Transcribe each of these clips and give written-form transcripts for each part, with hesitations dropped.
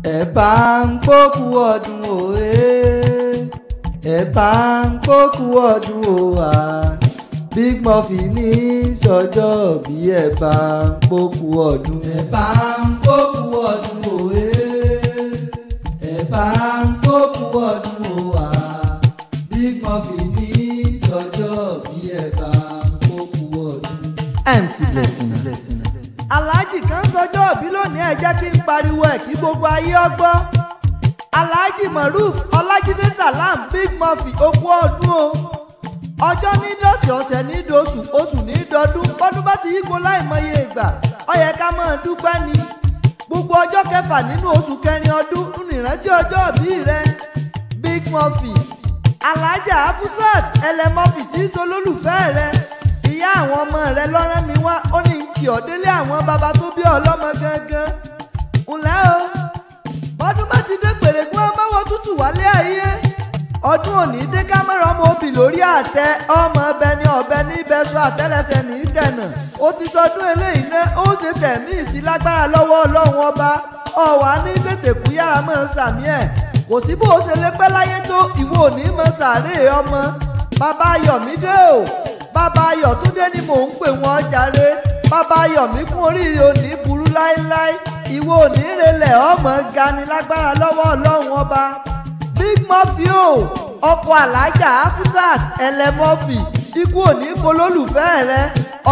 Ẹ bá ń kókù ọdún òye, ẹ bá ń kókù ọdún òwà. Big Murphy ní sọjọ́ bí ẹ bá ń kókù ọdún. Ẹ bá ń kókù ọdún òye, ẹ bá ń kókù ọdún òwà. Big Murphy ní sọjọ́ bí ẹ bá ń kókù ọdún. MC Blessing. Alhaji kan sọjọ́ òbí lónìí, ẹ jẹ́ kí n pariwo ẹ̀ kí gbogbo ayé ó gbọ́. Alhaji Moruf Ọlájídé Salam Big Murphy okú ọdún o. Ọjọ́ ní dọ̀sẹ̀, ọ̀sẹ̀ ní dosù, oṣù ní dọdún, bọ́dún bá ti yípo láìmọye ìgbà, ó yẹ ká máa dúpẹ́ ni. Gbogbo ọjọ́ kẹfà nínú oṣù kẹrin ọdún ń ìrántí ọjọ́ òbí rẹ Big Murphy. Alhaja Afusat Ẹlẹ́mọ́fì tí í solólùfẹ́ rẹ, ìyá àwọn ọmọ rẹ lọ́rán mi wá, ó ní kí ọ délé àwọn bàbá tó bí ọlọ́mọ gangan. Ǹlẹ́ o, bọ́dún bá ti dé pèrègùn ọmọwọ́ tútù wálé ayé. Ọdún òní dé kámẹ́rà ọmọ obì lórí àtẹ, ọmọ ọbẹ̀ ní ọbẹ̀ ní ibẹ̀sọ àtẹ́lẹsẹ̀ ní tẹ̀nà. Ó ti sọdún eléyìí náà, ó ṣe tẹ̀mí ìsí lágbára lọ́wọ́ Ọlọ́run ọba. Ọ̀wá ní tètè kú yára mọ́ sàmí ẹ̀. Kò sí bó o ṣe lè pẹ́ láyé tó, ìwọ ò ní mọ sàárè ọmọ. Bàbá Ayọ̀mídé o, bàbá Ayọ̀túndé ni mò ń pè wọ́n jàre. Bàbá Ayọ̀mí kún oríire òní burú láéláé. Ìwọ ò ní relẹ̀ ọmọ gani lágbára lọ́wọ́ Ọlọ́run ọba. Big Murphy o, ọkọ Alhaja Afusat Ẹlẹ́mọ́fì, ikú òní polólùfẹ́ rẹ.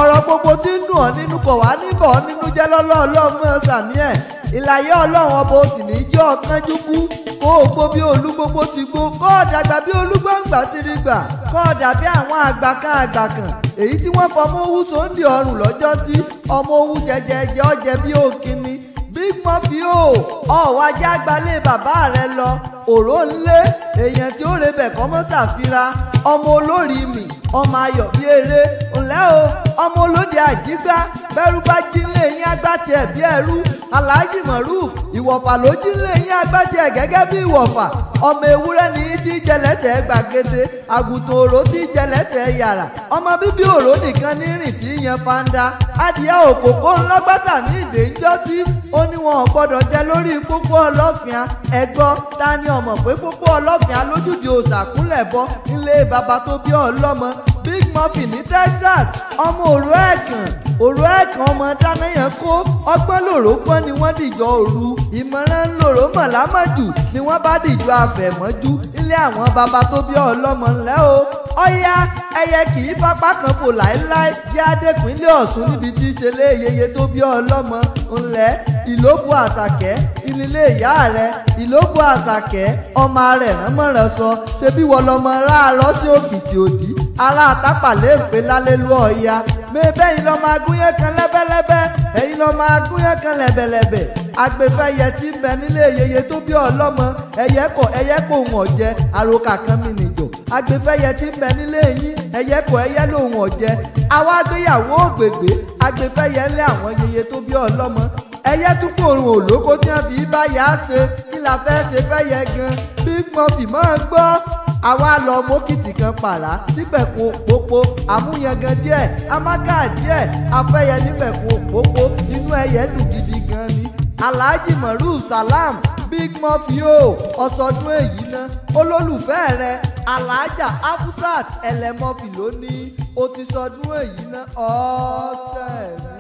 Ọ̀rọ̀ gbogbo tí ń dùn ọ́ nínú kò wá níbọ̀ ọ́ nínú jẹ́ lọ́lọ́ Ọlọ́run mọ́ sàmí ẹ̀. Ìlàyé Ọlọ́run ọba ò sì ní jẹ́ ọ̀kánjú kú. Kó o gbó bí olúgbogbo ti gbó, kó o dàgbà bí olúgbòǹgbà ti rí gbà, kó o dàbí àwọn àgbà kan àgbà kan èyí tí wọ́n fọmọ owú sóńdì ọrùn lọ́jọ́ sí, ọmọ owú jẹjẹjẹ ọjẹ bí òkínni. Big Murphy o, ọ̀wá ajá gbalẹ̀ bàbá rẹ lọ, òró ńlé èèyàn tí ó rebẹ̀ kọ́ mọ́ ṣàfira. Ọmọ olórí mi, ọmọ ayọ̀ bí eré, ńlẹ́ o, ọmọ olóde àjígbá, bẹ́rù bá jí ńlé yín agbá tiẹ̀ bí ẹrú. Alhaji Moruf ìwọ̀fà ló jí ńlé yín agbá tiẹ̀ gẹ́gẹ́ bí ìwọ̀fà. Ọmọ ewúrẹ́ ni tí jẹlẹ́sẹ̀ gbàgede, àgùntàn òró tí jẹlẹ́sẹ̀ yàrá, ọmọ bíbí òró nìkan ní rìn tí yan fanda. Adìẹ òkòkò ńlọgbàtà ní ìdè ń jọ́ sí, ó ní wọn ò gbọ́dọ̀ jẹ lórí pópó ọlọ́fìá. Ẹ̀gbọ́ ta ni ọmọ pé pópó ọlọ́fìá lójúde òsàkúnlẹ̀ bọ nílé bàbá tó bí ọlọ́mọ. Big Murphy ní Texas, ọmọ òró ẹ̀kàn, òró ẹ̀kàn ọmọ dánáyàn kó ọgbọ́n lòró pọ́n ni wọ́n dìjọ òru, ìmọ̀ràn lòró mọ̀lámọ̀jù ni wọ́n bá dìjọ àfẹ̀mọ́jú nílé àwọn bàbá tó bí ọlọ́mọ. Ńlẹ́ o, ọ̀yá ẹyẹ kì í fapá kan fò láéláé, jẹ́ adékùnlé Ọ̀ṣun níbi tí í ṣe lé yeye tó bí ọlọ́mọ. Ńlẹ́ ìlóbù àṣàkẹ́ ìnílé ìyá rẹ, ìlóbù àṣàkẹ́ ọmọ rẹ̀ ránmọ̀ràn sọ, ṣebí wọ́n lọ́mọ ráàrọ́ sí òkìtì òdì, ará àtàpàlẹ́ ń pè lálẹ́lú ọ̀ya. Mẹ́bẹ́ yìí lọ́mọ agúnyán kan lẹ́bẹ́lẹ́bẹ́, ẹ̀yin lọ́mọ agúnyán kan lẹ́bẹ̀lẹ́bẹ̀. Agbèfẹ́yẹ tí ń bẹ nílé yeye tó bí ọlọ́mọ, ẹyẹ kọ̀ ẹyẹ kò wọ̀n jẹ, àròkà kan mi nìjọ. Agbèfẹ́yẹ tí ń bẹ nílé yín, ẹyẹ kọ̀ ẹyẹ ló wọ̀n jẹ. Àwa gbéyàwó ògbègbè, agbèfẹ́yẹ ńlẹ̀ àwọn yeye tó bí ọlọ́mọ. Ẹyẹ tún kòrùn òlóko tí wọ́n fi bá yà á ṣe, kí la fẹ́ ṣe fẹ́yẹ gan. Big Murphy máa gbọ́, àwa lọ mọ́kìtì kan pàrà sípẹ̀kun òpópó, àmúyangan díẹ̀, amáká díẹ̀, afẹ́yẹ nípẹ̀kun òpópó, inú ẹyẹ dùn gidi gan ni. Alhaji Moruf Salam Big Murphy o, ọ̀sọ̀dún èyí ná, olólùfẹ́ rẹ Alhaja Afusat Ẹlẹ́mọ́fì ló ní o ti sọdún èyí ná ọ̀sẹ̀.